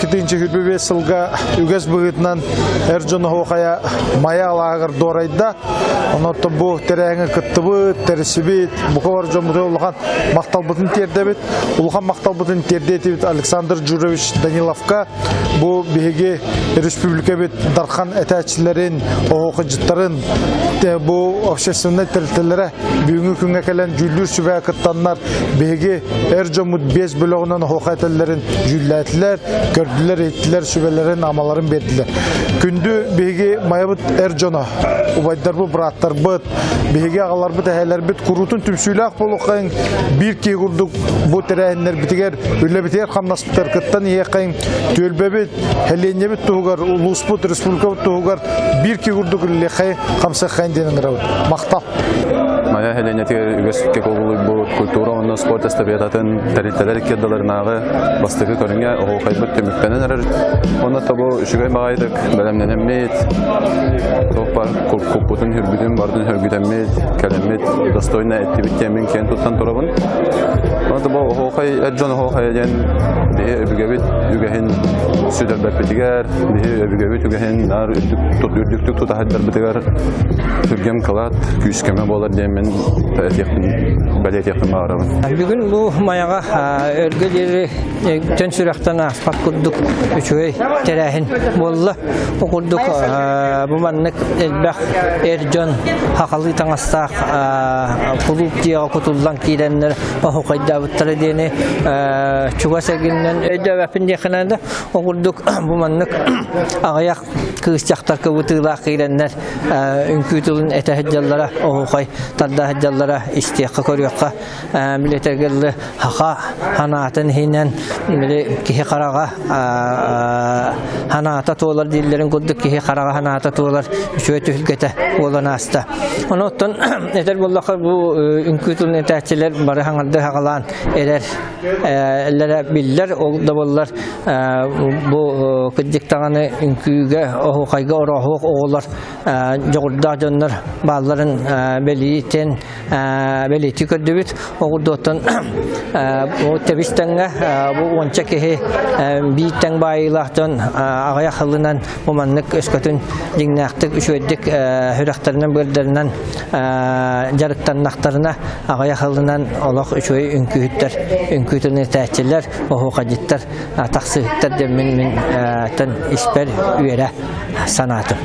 2025 сылга үгэс быһыытынан эр дьон оһуохайа Майа алааһыгар дуорайда. Онон бу тэрээһиҥҥэ кыттыбыт, тэрисибит, бука бар дьоммутугар улахан махталбытын тиэрдэбит. Улахан махталбытын тиэрдиэтибит Александр Джурович Даниловка. Бу биһиги республикабыт дархан этээччилэрин, оһуохайдьыттарын бу общественнай тэрилтэлэрэ бүгүҥҥү күҥҥэ кэлэн дьүүллүүр сүбэҕэ кыттаннар биһиги эр дьоммут биэс бөлөҕүнэн оһуохай этэллэрин дьүүллээтилэр, көрдүлэр, иһиттилэр, сүбэлэрин, амаларын биэрдилэр. Күндү биһиги Майабыт эр дьоно, убайдарбыт, бырааттарбыт, биһиги аҕаларбыт, эһээлэрбит куруутун түмсүүлээх буолуоххайыҥ, биир киһи курдук бу тэрээһиннэрбитигэр, үлэбитигэр хамнаспытыгар кыттан иһиэххэйиҥ, түөлбэбит, сэлиэнньэбит туһугар, улууспут, республикабыт туһугар биир киһи курдук үлэлиэххэйиҥ, хамсыаххайыҥ диэн ыҥырабыт. Махтал! Майа сэлиэнньэтигэр үгэскэ кубулуйбут культура уонна спорт эстафетатын тэрилтэлэр икки ардыларынааҕы бастакы көрүҥэ оһуохайбыт түмүктэнэн эрэр. Онно тобу үчүгэй баҕайытык бэлэмнэнэммит, туох баар куппутун, хүрбүтүн барытын хөргүтэммит, кэлэммит, достойно эттибит диэммин киэн туттан турабын. Онно тобу оһуохай, эр дьон оһуохайа диэн биһи өбүгэбит үгэһин сүтэрбэппитигэр, биһи өбүгэбит үгэһин наар үрдүктүк тута сылдьарбытыгар түргэн кылаат, күүс-көмө буолар диэммин этиэхпин, бэлиэтиэхпин баҕарабын. Бүгүн бу Майаҕа өргө диэри төн сүрэхтэн ааспат курдук үчүгэй тэрээһин буолла. Бу курдук бу маннык элбэх эр дьон хахалыы таҥастаах кулууп дьиэҕэ кутуллан киирэннэр оһуохайдаабыттара диэни чугас эргиннэн өйдөөбөппүн диэххэ наада. Ол курдук бу маннык аҕыйах кыыс дьахтар кыбытыылаах киирэннэр үҥкүү тылын этэ сылдьаллара, оһуохай тарда сылдьаллара истиэххэ көрүөххэ билэтэргэ дылы хаха ханаатын иһинэн били киһи хараҕа ханаата туолар дииллэрин курдук киһи хараҕа ханаата туолар үчүгэй түһүлгэтэ буолан ааста. Ону оттон этэр буоллахха бу үҥкүү тылын этээччилэр бары хаҥарды хаҕалаан эрэр эллэрэ биллэр ол да буоллар бу кырдьык даҕаны үҥкүүгэ оһуохайга орооһуох оҕолор дьоҕурдаах дьоннор баалларын бэлиэтин бэлиэтии көрдүбүт. Оҕурдуоттан бу тэбис тэҥҥэ бу уонча киһи биир тэҥ баайыылаах дьон аҕыйах ылынан бу маннык өскөтүн дьиҥнээхтик үчүгэйдик сүрэхтэринэн быардарынан дьарыктаннахтарына аҕыйах ылынан олох үчүгэй үҥкүүһүттэр үҥкүүтүн этээччилэр оһуохайдьыттар тахсыһыттар диэн мин мин тэн испэр үөрэ санаатым.